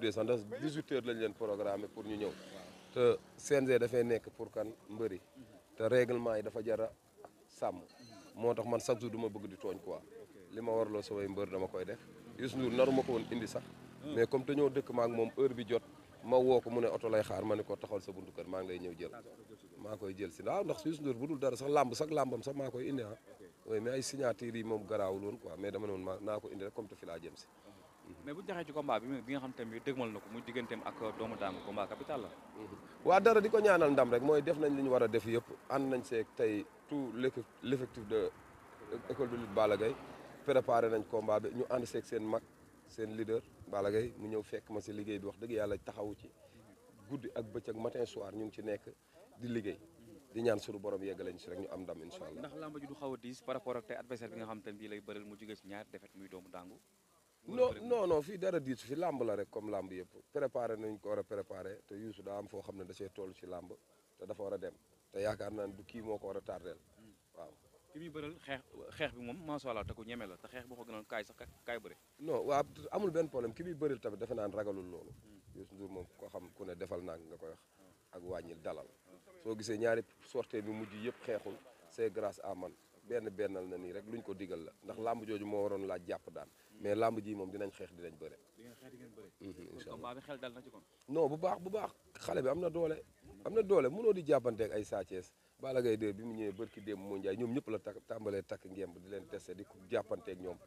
guddee sax ndax 18h lañ leen programmé pour ñu ñëw te CNG dafay nekk pour kan mbëri te règlement yi dafa jara sàmm moo tax man chaque jour du ma bëgg di tooñ quoi li ma warloo samay mbër dama koy def Youssou Ndour naru ma ko woon indi sax mais comme te ñoo dëkk maak moom heure bi jot ma woo ko mu ne oto lay xaar ma ne ko taxawal sa buntu kër maa ngi lay ñëw jël maa koy jël si waaw ndax Youssou Ndour bu dul dara sax làmbam sax maa koy indi ah oui mais ay signature yi moom garaawul woon quoi mais dama ne woon naa ko indi rek comme te fi laa jëm si mais bu ñu jaxee ci combat bi nga xam tamit dëgmal na ko muy digganteem ak doomu daangu combat capital la waa dara di ko ñaanal ndam rek mooy def nañ li ñu war a def yëpp ànd nañ seeg tey tout l'effectif de école de lutte Balla Gaye préparé nañ combat bi ñu ànd seeg seen mag seen leader Balla Gaye mu ñëw fekk ma si liggéey bi wax dëgg yàlla taxawu ci guddi ak bëccëg matin soir ñu ngi ci nekk di liggéey di ñaan suñu borom yeggale ñu si rek ñu am ndam incha allah. ndax lamba ji du xaw a diis par rapport ak tey adversaire bi nga xam te ne bii lay bëreel mu jógee si ñaari défaite muy doomu daangu non fii dara diis fi làmb la rek comme làmb yëpp préparé nañ ko war a préparé te Youssou daa am foo xam ne da see toll ci làmb te dafa war a dem te yaakaar naa ne du kii moo ko war a tardeel waaw ki muy bëreel xeex bi moom macha allah te ku ñeme la te xeex boo ko gënoon kaay sax kaay bëre non waaw amul benn problème ki muy bëreel tamit defe naan ragalul loolu Youssou Ndour moom ko xam ku ne defal naa nga koy wax ak wàññil dalal soo gisee ñaari sortie bi mujj yëpp xeexul c'est grâce à man bennal na nii rek luñ ko digal la ndax làmb jooju moo waroon laaj jàpp daan mais làmb ji moom dinañ xeex dinañ bëre incha allah combat bi xel dal na ci kon non bu baax xale bi am na doole mënoo di jàppanteeg ay Sa Thiès Balla Gaye 2 bi mu ñëwee bërki démb moo njaay ñoom ñëpp la tàmbalee takk ngemb di leen testé di ko jàppanteeg ñoom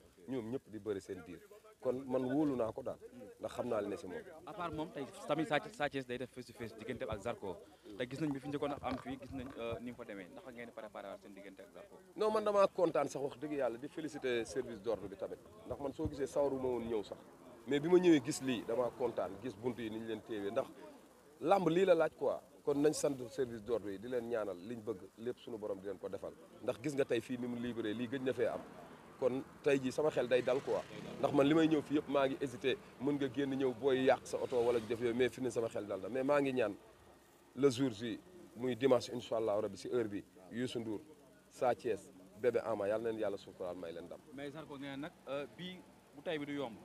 ñëpp di bëri seen biir kon man wóolu naa ko daal ndax xam naa li ne si moom à part moom tey tamit Sa Thiès day def face to face diggante ak Zarko te gis nañ bi fi njëkkoon am fii gis nañ ni mu fa demee ndax ngeen préparé waat seen diggante ak Zarko non man damaa kontaan sax wax dëgg yàlla di féliciter service d'ordre bi tamit ndax man soo gisee sawaru ma woon ñëw sax mais bi ma ñëwee gis lii damaa kontaan gis buntu yi ni ñu leen téewee ndax lamb lii la laaj quoi kon nañ sant service d'ordre yi di leen ñaanal liñ bëgg lépp suñu borom di leen ko defal ndax gis nga tey fii ni mu libéré lii gëj na fee am kon tey jii sama xel day dal quoi ndax man li may ñëw fi yëpp maa ngi hésité mën nga génn ñëw booy yàq sa oto wala def yooyu mais fi ne sama xel dal na mais maa ngi ñaan le jour ji muy dimanche incha allah rabbi si heure bi Youssou Ndour Sa Thiès bébé Ama yàlla na leen yàlla suturaal may leen ndam. mais Zarko nee nag bii bu tay bi du yomb.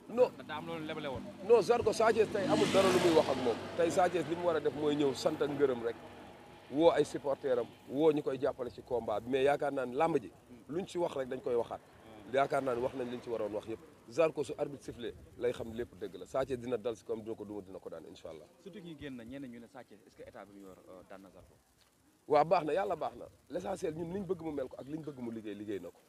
non daa am loolu lebale woon. non Zarko Sa Thiès tey amul dara lu muy wax ak moom tey Sa Thiès li mu war a def mooy ñëw sant ak ngërëm rek woo ay supporters am woo ñu koy jàppale ci combat bi mais yaakaar naa ne làmb ji luñ ci wax rek dañ koy waxaat yaakaar naa ne wax nañ liñ ci waroon wax yëpp Zarko su arbitre sifflé lay xam lépp dëgg la Sa Thiès dina dal si comme dina ko duma dina ko daan incha allah. surtout ñi génn ñenn ñu ne Sa Thiès est-ce que état bi mu yor daan na Zarko. waaw baax na yàlla baax na l'essentiel ñun liñ bëgg mu mel ko ak liñ bëgg mu liggéey na ko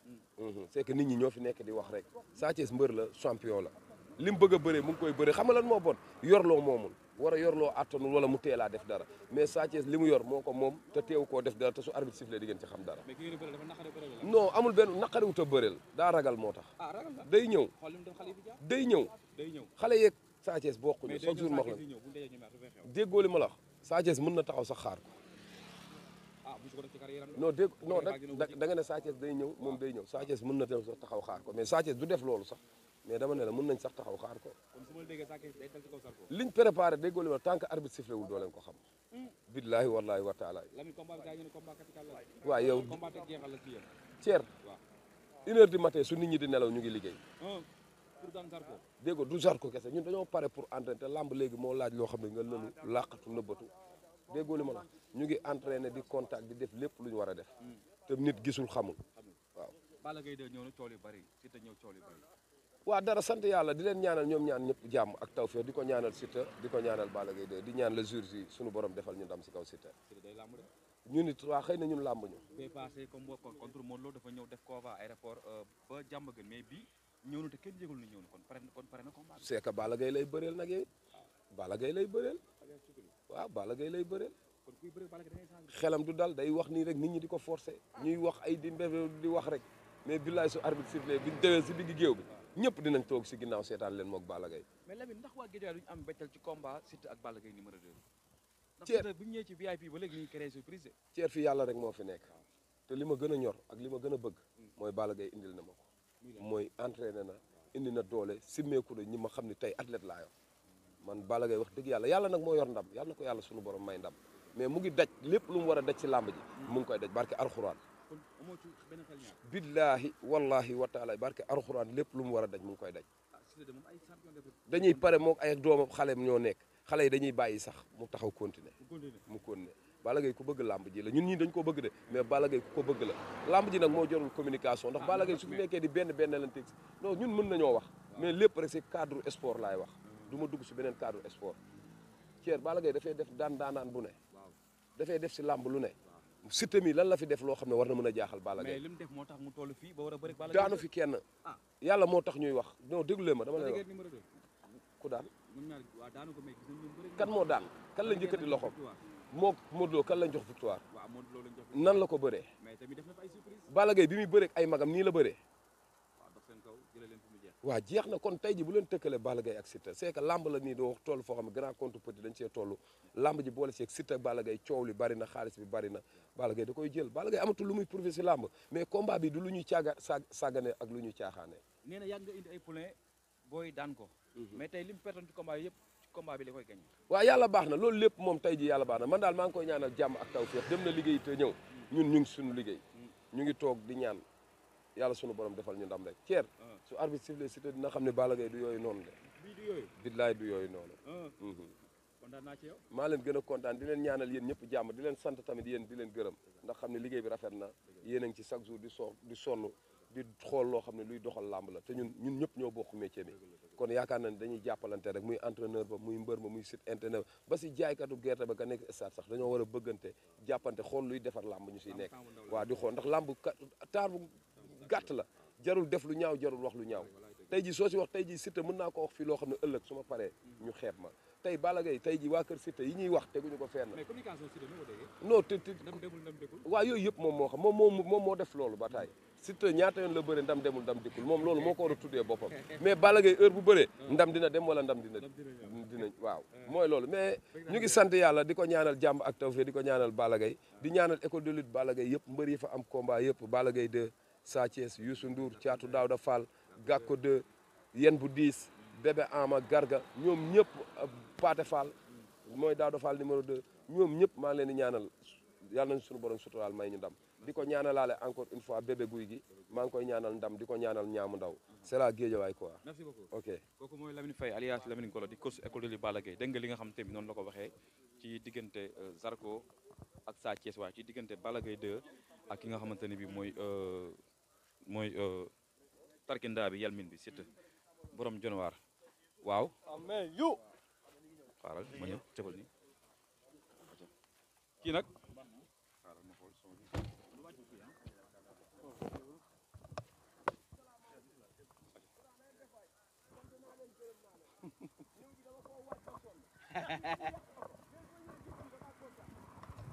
c'est que nit ñi ñoo fi nekk di wax rek Sa Thiès mbër la champion la li mu bëgg a bëree mu ngi koy bëree xam nga lan moo bon yorloo moomul war a yorloo attanul wala mu teelaa def dara mais Sa Thiès li mu yor moo ko moom te teewu koo def dara te su arbitre sifflé di ngeen ci xam dara. mais ki ngeen di bëreel dafa naqari bëreel la. non amul benn naqariwut a bëreel daa ragal moo tax. ah ragal la day ñëw xool li mu def xale yi fi jaar. day ñëw day ñëw xale yeeg Sa Thiès bokkuñu mais chaque jour ma wax la ñëw bu dee ñu mer déggoo li ma la wax Sa Thiès mën na taxaw sax xaar ko. ah bu ko def ci carrière non dégg non da nga ne Sa Thiès day ñëw moom day ñëw Sa Thiès mën na sax taxaw xaar ko mais Sa Thiès du def loolu sax mais dama ne la mën nañ sax taxaw xaar ko. kon su ma la déggee Sa Thiès day dal ci kaw Zarko. liñ préparé déggoo li ma tant que arbitre sifflé wul doo leen ko xam. billaahi wallaahi wa taala. Lamine combat bi gars yi ñu ne combat capital la. waaw yow combat teg jeexal la ci yéen. Thier waaw 1h du matin su nit ñi di nelaw ñu ngi liggéey. pour daan Zarko. déggoo du Zarko kese ñun dañoo pare pour entraîner te lamb léegi moo laaj loo xam ne nga lëlu làqatu nëbbatu déggoo li ma la ñu ngi entraîner di contact di def lépp lu ñu war a def. te nit gisul xamul waaw. Balla Gaye 2 ñëw na tool yu bari Siteu ñëw tool yu bari. waaw dara sant yàlla di leen ñaanal ñoom ñaan ñëpp jàmm ak tawfeex di ko ñaanal Siteu di ko ñaanal Balla Gaye 2 di ñaan le jour ji suñu borom defal ñu ndam si kaw Siteu. day lamb de. ñun it waa xëy na ñun làmb ñu. bay passé comme contre Modou Lo dafa ñëw def convoi aéroport ba jàmm gën mais bii ñëw na te kenn yëgul ni ñëw na kon pare na combat. c'est que Balla Gaye lay bëreel nag yow Balla Gaye lay bëreel waaw Balla Gaye lay bëreel kon kuy bëre Balla Gaye da ngay changé. xelam du dal day wax nii rek nit ñi di ko forcer ñuy wax ay di mbéy di wax rek mais billaay su arbitre sifflé bi déwee si digg géew bi ñëpp dinañ toog si ginnaaw seetaan leen moog Balla Gaye. mais Lamine ndax waa Guédiawaye duñu am bettel ci combat Siteu ak Balla Gaye numéro 2. Thier ndax Siteu bu ñu ñëwee ci VIP ba léegi ñu ngi créé surprise. Thier fi yàlla rek moo fi nekk te li ma gën a ñor ak li ma gën a bëgg mooy Balla Gaye indil na ma ko mooy entraîné na indi na doole simmeeku na ñi ma xam ne tey athlète laa yor man Balla Gaye wax dëgg yàlla nag moo yor ndam yàlla na ko yàlla suñu borom may ndam mais mu ngi daj lépp lu mu war a daj ci làmb ji mu ngi koy daj barke alxuraan kon amoo ci benn xel ñaar. billaahi wallahi wa taala barke alxuraan lépp lu mu war a daj mu ngi koy daj dañuy pare moom ay doomam xaleem ñoo nekk xale yi dañuy bàyyi sax mu taxaw continuer mu continuer Balla Gaye ku bëgg làmb ji la ñun ñii dañ ko bëgg de mais Balla Gaye ku ko bëgg la làmb ji nag moo jorul communication ndax Balla Gaye su fi nekkee di benn lan teg non ñun mën nañoo wax mais lépp rek c'est cadre sport laay wax du ma dugg si beneen cadre sport Thier Balla Gaye dafay def daanaan bu ne dafay def si làmb lu ne Siteu mi lan la fi def loo xam ne war na mën a jaaxal Balla Gaye mais li mu def moo tax mu toll fii ba war a bëri Balla Gaye daanu fi kenn yàlla moo tax ñuy wax non déglu ma dama lay wax ku daan kan moo daan kan la njëkkati loxoom moo Modou Lo kan lañ jox victoire nan la ko bëree Balla Gaye bi muy bëree ay magam nii la bëree waaw jeex na kon tey ji bu leen tëkkale Balla Gaye ak Siteu c'est que lamb la nii doo wax toll foo xam ne grand contre petit dañ see toll lamb ji boole seeg Siteu Balla Gaye coow li bari na xaalis bi bari na Balla Gaye da koy jël Balla Gaye amatul lu muy prouver si lamb mais combat bi du lu ñuy sàggane ak lu ñuy caaxaane nee na yàgg nga indi ay poulain booy daan ko mais tey li mu pertoon ci combat yëpp ci combat bi la koy gañ waaw yàlla baax na loolu lépp moom tey ji yàlla baax na man daal maa ngi koy ñaanal jàmm ak tawfeex dem na liggéey te ñëw ñun ñu ngi suñu liggéey ñu ngi toog di ñaan yàlla sunu borom defal ñu ndam rek Thier su arbitre sifflé Siteu dina xam ne Balla Gaye du yooyu noonu de billaay du yooyu noonu kontaan naa ci yow maa leen gën a kontaan di leen ñaanal yéen ñëpp jàmm di leen sant tamit yéen di leen gërëm ndax xam ne liggéey bi rafet na yéen a ngi ci chaque jour di sonn di xool loo xam ne luy doxal làmb la te ñun ñëpp ñoo bokk métier bi kon yaakaar na ne dañuy jàppalante rek muy entraîneur ba muy mbër ba muy site internet ba si jaaykatu gerte ba ka nekk stade sax dañoo war a bëggante jàppante xool luy defar làmb ñu siy nekk waaw di xool ndax làmb taar bu gàtt la jarul def lu ñaaw jarul wax lu ñaaw tey ji soo si wax tey ji Siteu mën naa ko wax fii loo xam ne ëllëg su ma paree ñu xeeb ma tey Balla Gaye tey ji waa kër Siteu yi ñuy wax teguñu ko fenn non te waaw yooyu yëpp moom moo xam moom moo def loolu ba taay Siteu ñaata yoon la bëre ndam demul ndam dikkul moom loolu moo ko war a tuddee boppam mais Balla Gaye heure bu bëree ndam dina dem wala ndam dina waaw mooy loolu mais ñu ngi sant yàlla di ko ñaanal jàmm ak tawfeex di ko ñaanal Balla Gaye di ñaanal école de lutte Balla Gaye yëpp mbër yi fa am combat yëpp Balla Gaye 2 Sa Thiès Youssou Ndour Thiatou Daouda Fall Gakko 2 yen bu 10 Bébé Ama Garga ñoom ñëpp Paate Fall mooy Daouda Fall numéro 2 ñoom ñëpp maa ngi leen di ñaanal yàlla nañ suñu borom suturaal may ñu ndam di ko ñaanalaale encore une fois bébé guy gi maa ngi koy ñaanal ndam di ko ñaanal ñaamu ndaw c'est la Guédiawaye quoi. merci beaucoup ok kooku mooy Lamine Faye alias Lamine Golo di coach école de lutte Balla Gaye dégg nga li nga xam te noonu la ko waxee ci diggante Zarko ak Sa Thiès waaye ci diggante Balla Gaye 2 ak ki nga xamante ne bi mooy tarkindaa bi yalmin bi Siteu borom jonwaar waaw mais yu xaaral ma ñëw cëbal ni kii nag xaaral ma xool son bi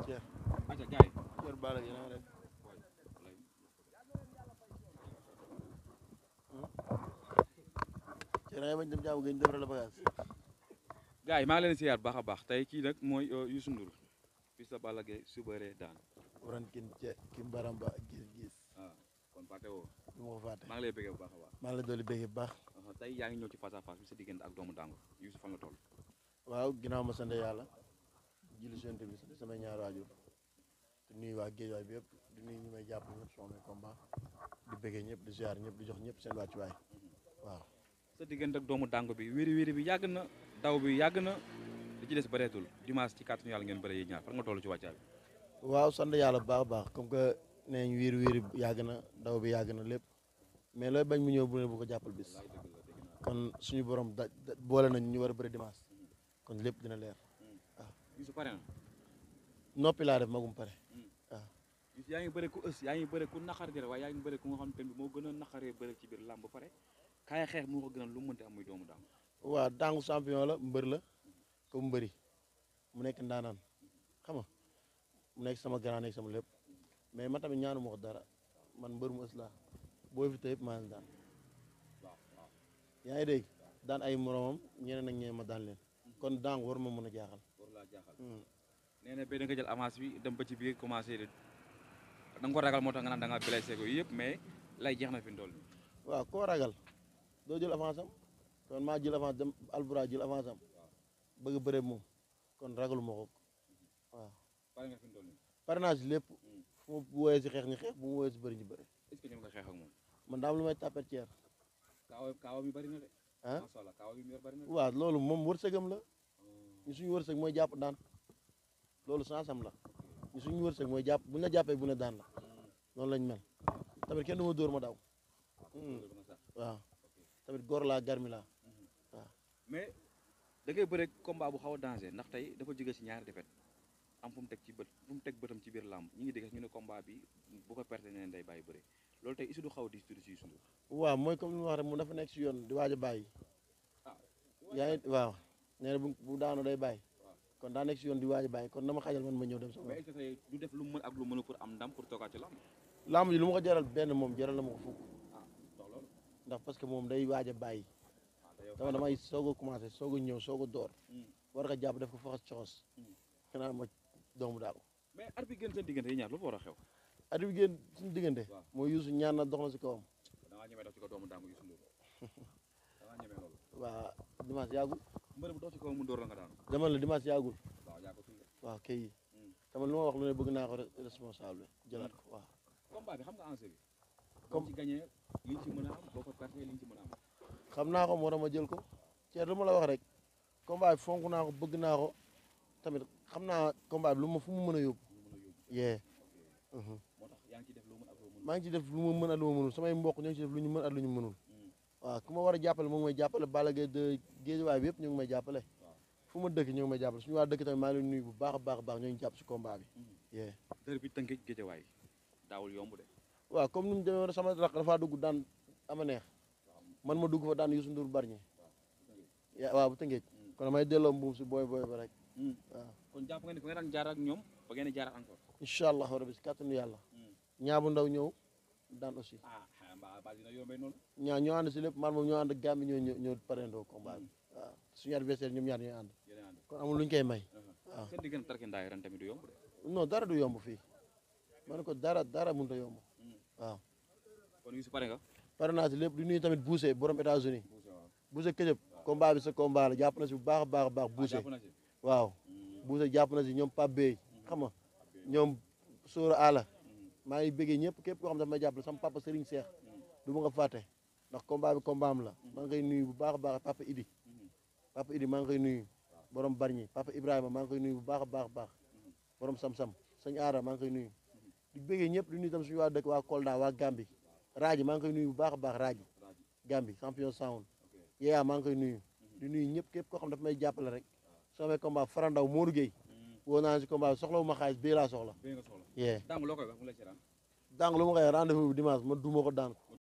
Thier aca gaay Thier Balla Gaye na rek Thier nga bañ dem jaamu gën defal la bagage gars yi maa ngi leen siyaar baax a baax tey kii nag mooy Youssou Ndour fils de Balla Gaye su bëree daan waran kin kim baramba gis kon fàtte woo du ma ko fàtte maa ngi lay bëggee bu baax a baax maa ngi la dolli bëgg bu baax tey yaa ngi ñëw ci face à face bi sa diggante ak doomu Dangu Youssou fan la toll waaw ginnaaw ma sant yàlla julli sant bi sant samay ñaari waajur di nuyu waa Guédiawaye bi yëpp di nuyu ñi may jàpp ñëpp sama combat di bëggee ñëpp di ziar ñëpp di jox ñëpp seen wàccuwaay waaw sa diggante ak doomu Dangu bi wéri bi yàgg na daw bi yàgg na li ci des bëreetul dimanche ci kàttanu yàlla ngeen bëre yi ñaar fan nga toll ci wàccaay bi waaw sant yàlla bu baax a baax comme que nee ñu wéeri yàgg na daw bi yàgg na lépp mais looy bañ mu ñëw bu ne bu ko jàppal bis kon suñu borom boole nañ ñu war a bëri dimanche kon lépp dina leer waaw. Youssou pare na. noppi laa def magum pare waaw. Youssou yaa ngi bëre ku ës yaa ngi bëre ku naqar jëre waaye yaa ngi bëre ku nga xam te moo gën a naqaree bëre ci biir làmb ba pare kaay xeex moo ko gënal lu mu mënti am muy doomu Dangu. waaw Dangu champion la mbër la comme mbëri mu nekk ndaanaan xam nga mu nekk sama grand nekk sama lépp mais man tamit ñaanu ma ko dara man mbër mu ës laa boo fi tey maa ngi daan yaa ngi dégg daan ay moromam ñeneen ak ñeneen ma daan leen kon Dangu war ma mën a jaaxal. war laa jaaxal. nee na ba da nga jël avance bi dem ba ci biir commencé da nga ko ragal moo tax nga naan da nga blessé ko yëpp mais lay jeex na fi mu toll nii. waaw koo ragal doo jël avance am kon maa jël avance dem Albouraa jël avance am bëgg bëre moom kon ragalu ma ko waaw. pare nga fi mu toll nii. pare naa si lépp fu mu wooyee si xeex ñu xeex bu mu wooyee si bëri ñu bëri. est-ce que ñoom nga xeex ak moom. man daam lu may tapet Thier. kaawa mi bëri na de. ah macha allah kaaw yi mu yor bari na. waaw loolu moom wërsëgam la ñu suñu wërsëg mooy jàpp daan loolu sansam la ñu suñu wërsëg mooy jàpp bu ñu la jàppee bu ne daan la noonu lañ mel tamit kenn du ma dóor ma daw waaw tamit góor laa garmi laa waaw. mais da ngay bëre combat bu xaw a danger ndax tey dafa jóge si ñaari defet am fu mu teg ci bët fu mu teg bëtam ci biir làmb ñi ngi dégg ñu ne combat bi bu ko perte neen day bàyyi bëre loolu tey isu du xaw a diis tuuti si Youssou Ndour. waaw mooy comme li ma wax rek mu dafa nekk si yoon di waaj a bàyyi yaa ngi waaw nee na bu daanu day bàyyi kon daa nekk si yoon di waaj a bàyyi kon dama xajal man ma ñëw dem sama mais est-ce que tey du def lu mu mën ak lu mënu pour am ndam pour toogaat ci làmb. lamb ji lu ma ko jaral benn moom jaral na ma ko fukk ndax parce que moom day waaj a bàyyi dama damay soog a commencé soog a ñëw soog a door war nga jàpp def ko faxas coxos xanaa ma doomu daal mais at bi gën seen diggante yi ñaar lu fa war a xew. at bi génn suñu diggante mooy Youssou ñaan na dox na si kawam da ngaa ñemee dox ci kaw doomu daangu Youssou Ndour da ngaa ñemee loolu. waaw dimanche yàggul mbër bu dox ci kaw mu dóor la nga daanu. dama la dimanche yàggul waaw yaa ko tuuti. waaw kay dama lu ma wax lu ne bëgg naa ko responsable jëlaat ko waaw combat bi xam nga enjeu bi. comme boo ci gagné liñ ci mën a am boo ko perte liñ ci mën a am. xam naa ko moo tax ma jël ko ceer lu ma la wax rek combat bi fonk naa ko bëgg naa ko tamit xam naa combat bi lu ma fu mu mën a yóbbu yee moo tax yaa ngi ciy def lu mën ak lu mën. maa ngi ci def lu ma mën ak lu ma mënul samay mbokk ñoo ngi ci def lu ñu mën ak lu ñu mënul waaw ku ma war a jàppale moom may jàppale Balla Gaye de Guédiawaye bi yëpp ñu ngi may jàppale fu ma dëkk ñu ngi may jàppale suñu waa dëkk tamit maa ngi leen nuyu bu baax a baax a baax ñoo ngi jàpp si combat bi yee dër bi Tëngéej Guédiawaye daawul yomb de. waaw comme ni mu demee woon sama rakk dafaa dugg daan ama neex man ma dugg fa daan Youssou Ndour Bargny waaw bu Tëngéej kon damay delloo mbuum si booy ba rek waaw kon jàpp nga ni fa nga daan jaar ak ñoom ba ngeen di jaar encore. incha allah rabbi si kàttanu yàlla ñaabu ndaw ñëw daan aussi mbaa baa dina yombee noonu. ñoo ànd si lépp man moom ñoo ànd Gambie ñoo parendoo combat bi waaw suñu adversaire ñoom ñaar ñooy ànd kon amul lu ñu koy may waaw seen diggante tarkindaay ren tamit du yomb de. non dara du yomb fii ma ne ko dara mënut a yomb waaw kon Youssou pare nga. pare naa si lépp di nuyu tamit Bousse borom États-Unis Bousse Këjëb combat bi sa combat la jàpp na si bu baax a baax a baax Bousse waaw Bousse jàpp na si ñoom Pape Bey xam nga ñoom Sóora Ala maa ngi bëggee ñëpp képp koo xam dafa may jàppale sama papa Serigne Cheikh du ma nga fàtte ndax combat bi combat am la maa ngi koy nuyu bu baax a baax papa Idi maa ngi koy nuyu borom Bargny papa Ibrahima maa ngi koy nuyu bu baax a baax a baax borom Sam-Sam sëñ Aara maa ngi koy nuyu di bëggee ñëpp di nuyu tam suñu waa dëkk waa Kolda waa Gambi Raaji maa ngi koy nuyu bu baax a baax Raaji Gambi champion sound yeeyaa maa ngi koy nuyu di nuyu ñëpp képp koo xam dafa may jàppale rek soo amee combat Farandaw Modou Gueye woo naa si combat bi soxlawu ma xaalis bii laa soxla yee dang loo koy wax mu lay seetaan. dang lu ma koy rendez-vous bi dimanche ma duma ko daan ko